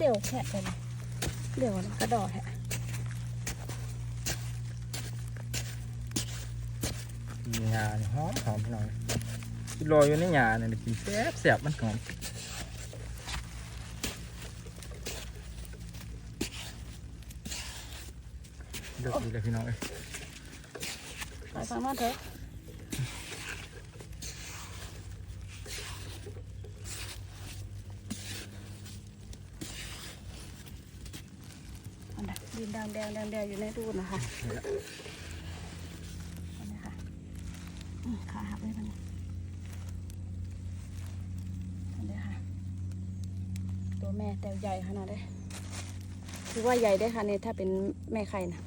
ດຽວແຄະໄປເລີຍ ດຽວກະດໍແທະ. ຫຍ້ານີ້ຫອມໆ ພີ່ນ້ອງ ກິນລໍຢູ່ໃນຫຍ້ານີ້ ກິນແຊບໆ ມັນຫອມ. ເລິກອີກແລ້ວພີ່ນ້ອງເອີຍ ໄປຝັ່ງນັ້ນເຖາະ. ອັນນັ້ນ ດິນດຳແດງໆ ຢູ່ໃນຮູນນະຄະ ອັນນີ້ຄະ. ອືມ ຂາຫັກເລີຍບັດນີ້ ອັນນີ້ຄະ ຕົວແມ່ແຕ່ໃຫຍ່ຂະໜາດເດ້ ຖືວ່າໃຫຍ່ເດ້ຄະນີ້ ຖ້າເປັນແມ່ໄຂ່ນະ.